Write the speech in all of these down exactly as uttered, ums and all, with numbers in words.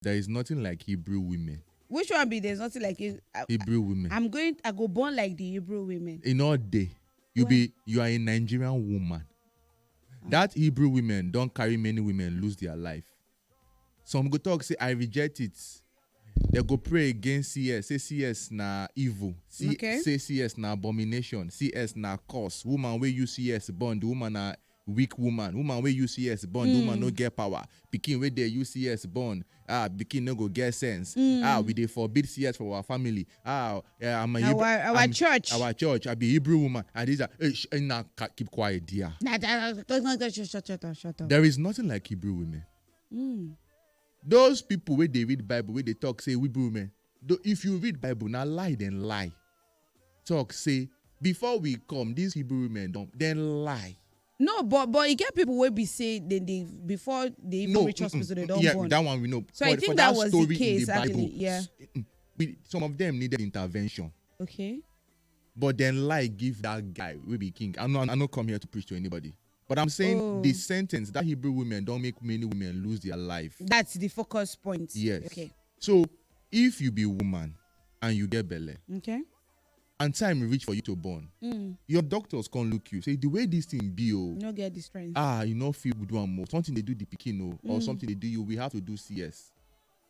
There is nothing like Hebrew women. Which one be there's nothing like it? I, Hebrew women. I'm going. I go born like the Hebrew women. In all day, you Why? be you are a Nigerian woman. That Hebrew women don't carry many women lose their life. Some go talk say I reject it. They go pray against C S. Say C S na evil. See, Okay. Say C S na abomination. C S na curse. Woman wey use C S born, the woman na weak woman. Woman wey use C S born, the woman no get power. Pikin wey dey use C S born, ah, pikin no go get sense. Ah, we dey forbid C S for our family. Ah, eh, I'm a Hebrew, Our- our I'm- church. Our church. I be Hebrew woman. And these are eh, sh- eh, nah, ca- keep quiet, dear. Nah, nah, nah, shut, shut, shut, shut, shut up. There is nothing like Hebrew women. Those people wey dey read Bible, wey dey talk say Hebrew women, though if you read Bible, na lie dem lie. Talk say before we come, these Hebrew women don't then lie. No, but but you get people wey be say they they before they even No, reach mm-mm, hospital they mm, don't yeah, born. That one we know. So I For- think for that that was story the in case the actually. Bible, Yeah. Mm-mm. We, some of them needed intervention, Okay. But then lie give that guy wey be king. I no, I no come here to preach to anybody. But I'm saying Oh. the sentence that Hebrew women don't make many women lose their life. That's the focus point. Yes. Okay. So if you be woman and you get belle, Okay. and time reach for you to born, Mm. your doctors come look you, say the way this thing be, oh, No get the strength. Ah, you no feel do am more. Something they do the pikin, oh, or Mm. something they do you, we have to do C S.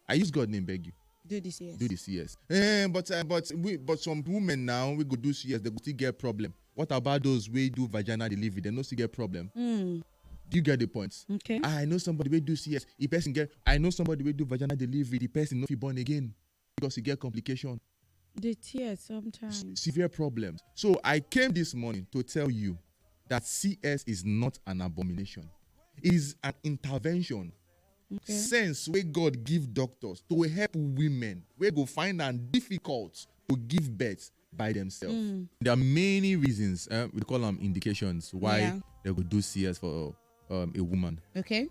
I use God name beg you. Do this, yes. Do the C S. Eh, but uh, but we but some women now we go do C S, they go still get problem. What about those wey do vaginal delivery? They no still get problem. Mm. Do you get the point? Okay. Ah, I know somebody wey do C S. The person get. I know somebody wey do vaginal delivery. The person no fit born again because he get complication. The tears sometimes. Severe problems. So I came this morning to tell you that C S is not an abomination. It is an intervention. Okay. Sense wey God give doctors to help women wey go find am difficult to give birth by themselves. Mm. There are many reasons, uh, we call them indications, why Yeah. they go do C S for um, a woman. Okay.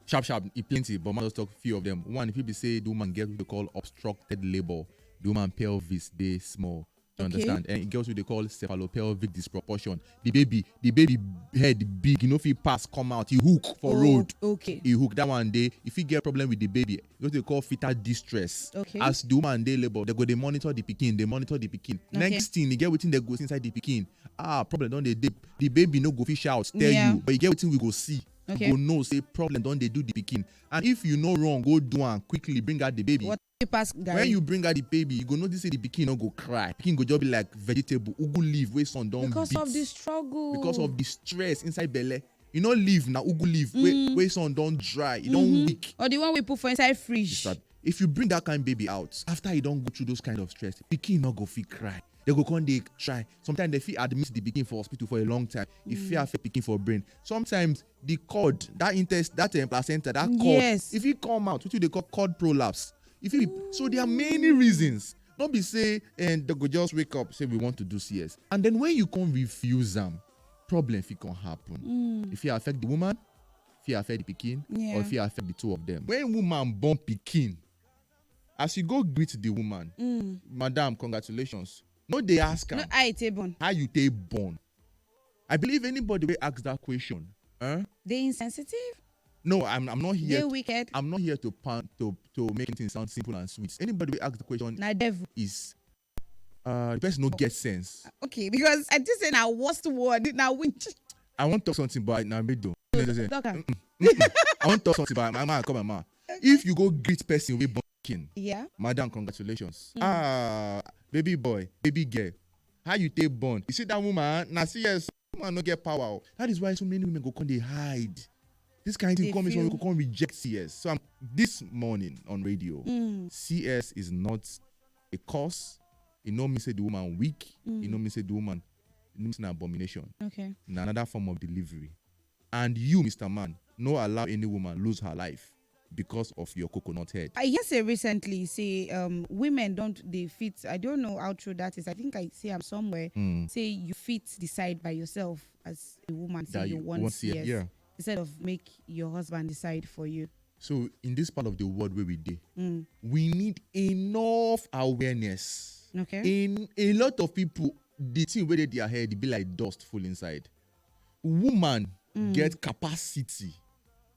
Sharp, sharp, e plenty, but man just talk few of them. One, if you be say the woman get what they call obstructed labor, the woman pelvis dey small. You Okay. Understand? And it gets what they call cephalopelvic disproportion. The baby, the baby head big, you know, if he pass, come out, he hook for Oh, road. Okay. He hook that one day. If he get problem with the baby, what they call fetal distress. Okay. As the woman dey labor, they go they monitor the pikin, they monitor the pikin. Okay. Next thing, you get wetin they go inside the pikin. Ah, problem don dey dey. The baby no go fit shout, tell Yeah. you, but you get wetin we go see. Okay. You go know say problem don dey do the pikin. And if you no wrong, go do am quickly. Bring out the baby. What you pass, guy? When you bring out the baby, you go notice say the pikin no go cry. Pikin go just be like vegetable, ugu leaf wey sun don Because beat. Of the struggle. Because of the stress inside belle. You no leaf na ugu leaf wey Mm. wey sun don dry, e don weak. Or the one we put for inside fridge. Sir, if you bring that kind baby out, after you don go through those kind of stress, pikin no go fit cry. They go come dey try. Sometimes they fit admit the pikin for hospital for a long time. If fit affect pikin for brain. Sometimes the cord, that intest, that um, placenta, that cord, Yes. If it come out, what they call cord prolapse. If it, so there are many reasons. Don't be say and they go just wake up, say we want to do C S. And then when you come refuse them, problem fit come happen. If it affect the woman, if it affect the pikin, Yeah. Or if it affect the two of them. When woman born pikin, as you go greet the woman, Mm. Madam, congratulations. No, they ask No, am, I take born. How you take born? I believe anybody will ask that question. Huh? They insensitive. No, I'm, I'm not They here. Wicked. I'm not here to pan, to to make anything sound simple and sweet. Anybody will ask the question Na devil. Is uh, the person no get sense. Okay, because I just say na worst word na winch. I want to talk something, but now me do. You know what I'm saying? Talk am. I want to talk something, but my man, come on, man. If you go greet person with born pikin, Yeah. Madam, congratulations. Ah, baby boy, baby girl, how you take born? You see that woman? Now see, yes, woman no get power. Oh. That is why so many women go come they hide. This kind of thing They come is when feel- we go come reject C S. So I'm this morning on radio. Mm. C S is not a cause. It no mean say the woman weak. It no mean say the woman. It no mean say an abomination. Okay. Na another form of delivery. And you, Mister Man, no allow any woman lose her life because of your coconut head. I hear say recently say um women don't they fit. I don't know how true that is. I think I see I'm somewhere. Mm. Say you fit decide by yourself as a woman. Say That you, you want, want C S, C S yeah. Instead of make your husband decide for you. So in this part of the world where we dey, Mm. we need enough awareness. Okay. In a lot of people, the thing where they their head be like dust full inside. Woman Mm. Get capacity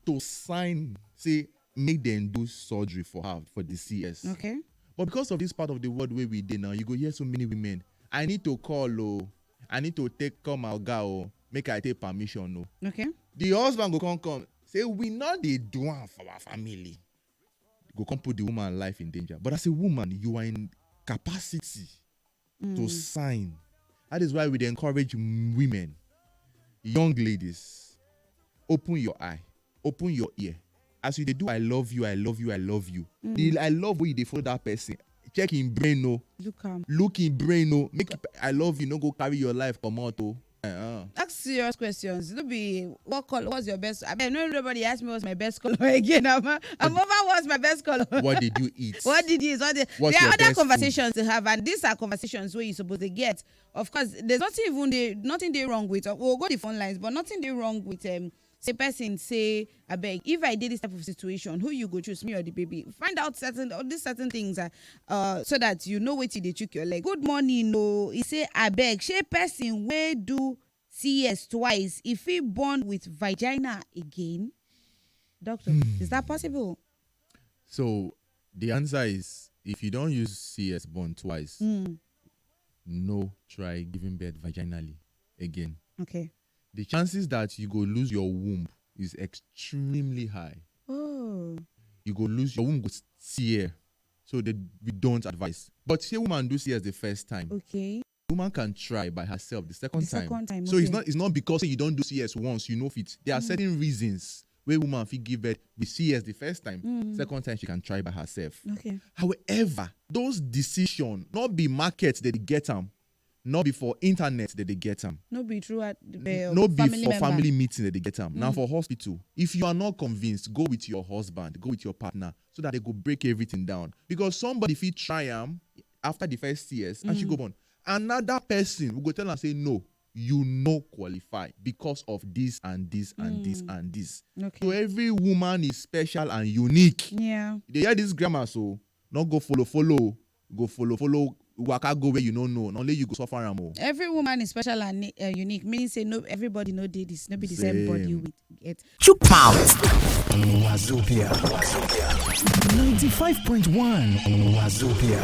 to sign, say, make dem do surgery for her for the C S. Okay. But because of this part of the world where we dey now, you go hear so many women, "I need to call o, I need to take call my oga o, make I take permission o." Okay. The husband go come come say, "We no dey do am for our family." Go come put the woman life in danger. But as a woman, you are in capacity to sign. That is why we dey encourage m- women, young ladies, open your eye, open your ear. As you dey do "I love you, I love you, I love you," the "I love" wey you dey follow that person, check him brain o, Look am. look him brain o, make "I love you" no go carry your life comot o. Uh-uh. Ask serious questions. No be what color. What's your best? I mean, no, nobody asked me what's my best color again. I'm, I'm over what's my best color. What did you eat? What did you eat? What did, What's there are your other best food? Conversations to have, and these are conversations where you're supposed to get. Of course, there's nothing even dey nothing dey wrong with. Uh, we'll go the phone lines, but nothing dey wrong with um. Say person say, "Abeg, if I dey this type of situation, who you go choose, me or the baby?" Find out certain all these certain things, uh, uh, so that you know wetin dey chook your leg. Good morning o. He say, "Abeg, shey person wey do C S twice, if he born with vagina again?" Doctor, is that possible? So the answer is, if you don't use C S born twice, Mm. No try giving birth vaginally again. Okay. The chances that you go lose your womb is extremely high. Oh. You go lose your womb, go tear. So they, we don't advise. But say woman do C S the first time, Okay. Woman can try by herself the second The time. Second time. So it's Okay. Not it's not because you don't do C S once, you know fit. There are certain reasons where woman fit give birth with C S the first time. Mm. Second time she can try by herself. Okay. However, those decision not be market that they get them, not be for internet that they get them. No be through at the No be family for member. Family meeting that they get them. Now Mm. For hospital, if you are not convinced, go with your husband, go with your partner, so that they go break everything down. Because somebody fit try am after the first C S and she Mm. go born. Another person will go tell and say, "No, you no qualify because of this and this and this Mm. And this." Okay. So every woman is special and unique. Yeah. They hear this grammar, so not go follow follow, go follow follow, waka go where you no know. Not only you go suffer am o. Every woman is special and uh, unique. Meaning say no, everybody no dey this, no be the same body Same. We get. Chook mouth. Wazobia. Ninety-five point one Wazobia.